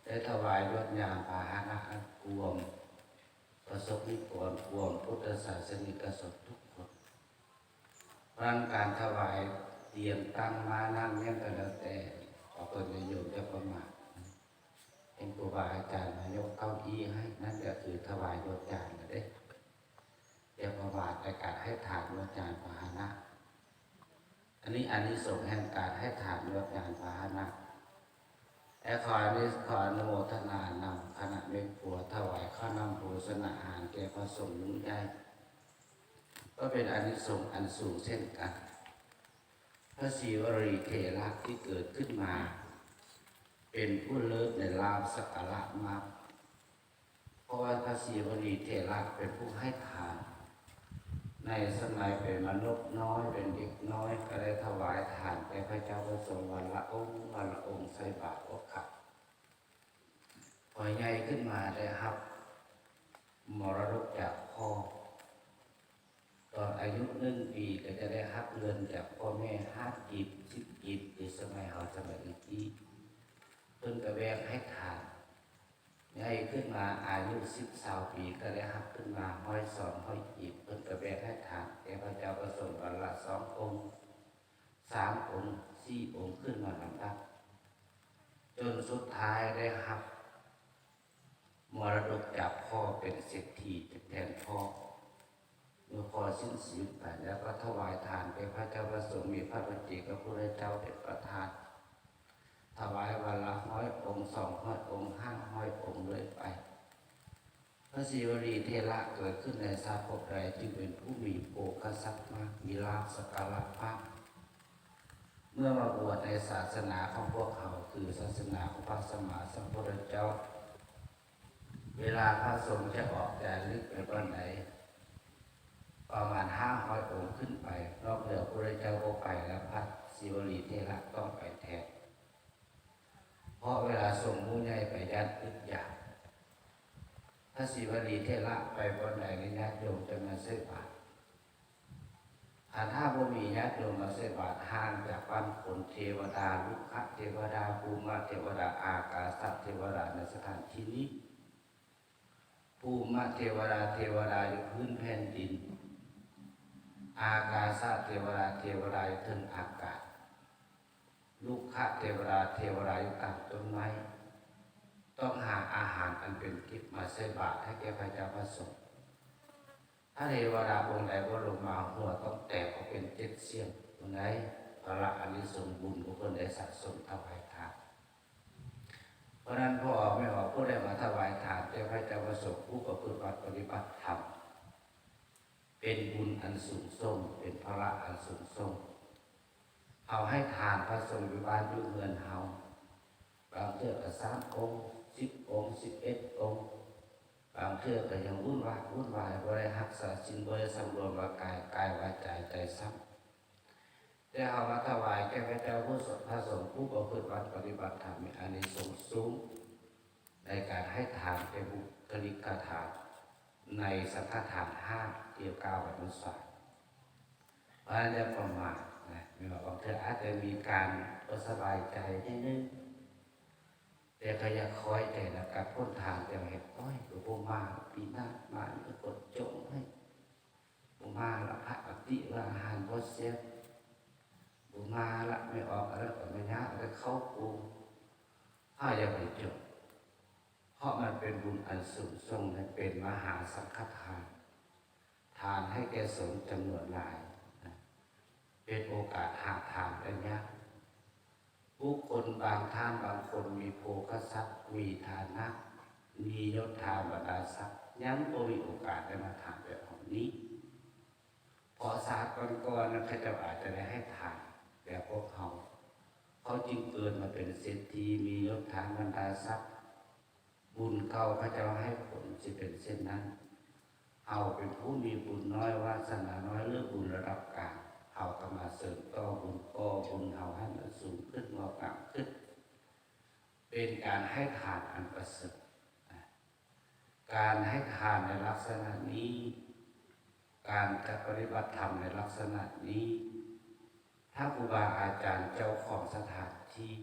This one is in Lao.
ໄດ້ຖວາຍຍວດຍານພາຫະນະອັນກວມປະສົບນິກອນ ກວມພຸດທະສາສະນິກະຊົນທຸກຄົນ. ເພາະນັ້ນການຖວາຍຕຽມຕັ້ງ ມານັ່ງຫຍັງກໍແລ້ວແຕ່ ຂໍເພິ່ນຍາດໂຍມຢ່າປະໝາດ. ເຫັນຄູບາອາຈານມາຍົກເກົ້າອີ້ໃຫ້ ນັ້ນກໍຄືຖວາຍຍວດຍານແລ້ວເດ້. ຢ່າປະໝາດໃນການໃຫ້ທານຍວດຍານພາຫະນະ. ອັນນີ້ອານິສົງແຫ່ງການໃຫ້ທານຍວດຍານພາຫະນະ. ແລະ ຂໍອານິ ຂໍອະນຸໂມທະນານຳຄະນະແມ່ຄົວ ຖວາຍເຂົ້ານ້ຳໂພຊະນາຫານແກ່ພະສົງນຸໃຫຍ່ ກໍເປັນອານິສົງອັນສູງເຊັ່ນກັນ. ພະສີວະລີເຖລະທີ່ເກີດຂຶ້ນມາ ເປັນຜູ້ເລີດໃນລາບສັກກາລະມາກ ເພາະວ່າພະສີວະລີເຖລະເປັນຜູ້ໃຫ້ທານ. ໃນສະໄໝເປັນມະນຸດນ້ອຍ ເປັນເດັກນ້ອຍ ກໍໄດ້ຖວາຍທານແກ່ພະເຈົ້າພະສົງວັນລະອົງ ວັນລະອົງ ໃສ່ບາດໂອກາດ. ພໍໃຫຍ່ຂຶ້ນມາໄດ້ຮັບມໍລະດົກຈາກພໍ່. ຕອນອາຍຸໜຶ່ງປີ ກໍຈະໄດ້ຮັບເງິນຈາກພໍ່ແມ່ຫ້າກີບ ສິບກີບ ຄືສະໄໝເຮົາສະໄໝຕະກີ້ ເພິ່ນກໍແບ່ງໃຫ້ທານ. ໃຫຍ່ຂຶ້ນມາອາຍຸສິບ ຊາວປີ ກໍໄດ້ຮັບຂຶ້ນມາຮ້ອຍ ສອງຮ້ອຍກີບ ເພິ່ນກໍແບ່ງໃຫ້ທານແກ່ພະເຈົ້າພະສົງວັນລະສອງອົງ ສາມອົງ ສີ່ອົງ ຂຶ້ນມາລຳດັບ ຈົນສຸດທ້າຍໄດ້ຮັບມໍລະດົກຈາກພໍ່ ເປັນເສດຖີແທນພໍ່. ເມື່ອພໍ່ສິ້ນຊີວິດໄປແລ້ວ ກໍຖວາຍທານແກ່ພະເຈົ້າພະສົງ ມີພະປັດເຈກະພຸດທະເຈົ້າເປັນປະທານ ຖວາຍວັນລະຮ້ອຍອົງ ສອງຮ້ອຍອົງ ຫ້າຮ້ອຍອົງ ເລື້ອຍໄປ. ພະສີວະລີເຖລະເກີດຂຶ້ນໃນຊາດພົບໃດ ຈຶ່ງເປັນຜູ້ມີໂພຄະສັກມາກ ມີລາບສັກກາລະມາກ. ເມື່ອມາບວດໃນສາສະໜາຂອງພວກເຮົາ ຄືສາສະໜາຂອງພະສຳມາສຳພຸດທະເຈົ້າ, ເວລາພະສົງຈະອອກຈາລິກໄປບ່ອນໃດ ປະມານຫ້າຮ້ອຍອົງຂຶ້ນໄປ, ນອກເໜືອພະພຸດທະເຈົ້າບໍ່ໄປແລ້ວ ພະສີວະລີເຖລະຕ້ອງໄປແທນ. ເພາະເວລາສົງໝູ່ໃຫຍ່ໄປຢ້ານອຶດຢາກ, ພະສີວະລີເຖລະໄປບ່ອນໃດ ຍາດໂຍມຈະມາໃສ່ບາດ. ຄັນຖ້າບໍ່ມີຍາດໂຍມມາໃສ່ບາດ, ຫ່າງຈາກບ້ານຄົນ, ເທວະດາ, ລຸກຂະເທວະດາ, ພູມະເທວະດາ, ອາກາສະເທວະດາ ໃນສະຖານທີ່ນີ້, ພູມະເທວະດາ, ເທວະດາຢູ່ພື້ນແຜ່ນດິນ, ອາກາສະເທວະດາ, ເທວະດາຢູ່ເທິງອາກາດ, ລຸກຂະເທວະດາ, ເທວະດາຢູ່ຕາມຕົ້ນໄມ້, ຕ້ອງຫາອາຫານອັນເປັນທິບມາໃສ່ບາດໃຫ້ແກ່ພະເຈົ້າພະສົງ. ຖ້າເທວະດາອົງໃດບໍ່ລົງມາ, ຫົວຕ້ອງແຕກອອກເປັນເຈັດສ່ຽງ. ເມື່ອໃດ ພະລະອານິສົງບຸນຂອງເພິ່ນໄດ້ສະສົມຖວາຍທານ. ເພາະນັ້ນ ພໍ່ອອກແມ່ອອກ ຜູ້ໃດມາຖວາຍທານແກ່ພະເຈົ້າພະສົງ ຜູ້ປະພຶດວັດປະຕິບັດທຳ ເປັນບຸນອັນສູງສົ່ງ, ເປັນພະລະອັນສູງສົ່ງ. ເຮົາໃຫ້ທານພະສົງຢູ່ບ້ານຢູ່ເຮືອນເຮົາ, ບາງເທື່ອກໍສາມອົງ, ສິບອົງ, ສິບເອັດອົງ, ບາງເທື່ອກໍຍັງວຸ່ນວາຍວຸ່ນວາຍ, ບໍ່ໄດ້ຮັກສາສິນ, ບໍ່ໄດ້ສຳລວມວ່າກາຍ, ກາຍ, ວາຈາ, ໃຈຊ້ຳ. ແຕ່ເຮົາມາຖວາຍແກ່ພະເຈົ້າພະສົງ, ພະສົງຜູ້ປະພຶດວັດປະຕິບັດທຳ ມີອານິສົງສູງ ໃນການໃຫ້ທານແກ່ບຸກຄະລິກຂະທານ ໃນສັງຄະທານຫ້າທີ່ກ່າວໄວ້ເມື່ອສາຍ. ເພາະນັ້ນຢ່າປະໝາດນະ, ແມ່ນວ່າບາງເທື່ອອາດຈະມີການບໍ່ສະບາຍໃຈໜ້ອຍໜຶ່ງ, ແຕ່ກໍຢ່າຄອຍໃຈນຳກັບຜົນທານ, ແຕ່ເຮັດ ໂອ້ຍ ກໍບໍ່ມາ, ປີໜ້າມານີ້ກໍກົດຈົ່ງໃຫ້, ບໍ່ມາລະ ພະອະຕິວ່າອາຫານບໍ່ແຊບ, ບໍ່ມາລະ ແມ່ອອກ ອາລະກະມະຍາ ອາລະເຂົ້າປຸງ. ເຮົາຢ່າໄປຈົງ, ເພາະມັນເປັນບຸນອັນສູງສົ່ງ ແລະ ເປັນມະຫາສັງຄະທານ, ທານໃຫ້ແກ່ສົງຈຳນວນຫຼາຍ, ເປັນໂອກາດຫາທານໄດ້ຍາກ. ບຸກຄົນບາງທ່ານບາງຄົນມີໂພຄະສັກ, ມີຖານະ, ມີຍົດຖາບັນດາສັກ, ຍັງບໍ່ມີໂອກາດໄດ້ມາທານແບບເຮົານີ້. ເພາະຊາດກ່ອນໆ ເຂົາເຈົ້າອາດຈະໄດ້ໃຫ້ທານແບບພວກເຮົາ, ເຂົາຈຶ່ງເກີດມາເປັນເສດຖີ, ມີຍົດຖາບັນດາສັກ, ບຸນເກົ່າເຂົາເຈົ້າໃຫ້ຜົນ ຊິເປັນເຊັ່ນນັ້ນ. ເຮົາເປັນຜູ້ມີບຸນນ້ອຍ, ວາສະໜານ້ອຍ ຫຼື ບຸນລະດັບກາງ, ເຮົາກໍມາເສີມຕໍ່ບຸນ, ກໍ່ບຸນເຮົາໃຫ້ມັນສູງຂຶ້ນ, ງອກງາມຂຶ້ນ, ເປັນການໃຫ້ທານອັນປະເສີດ. ການໃຫ້ທານໃນລັກສະນະນີ້, ການຈັດປະຕິບັດທຳໃນລັກສະນະນີ້, ຖ້າຄູບາອາຈານເຈົ້າຂອງສະຖານທີ່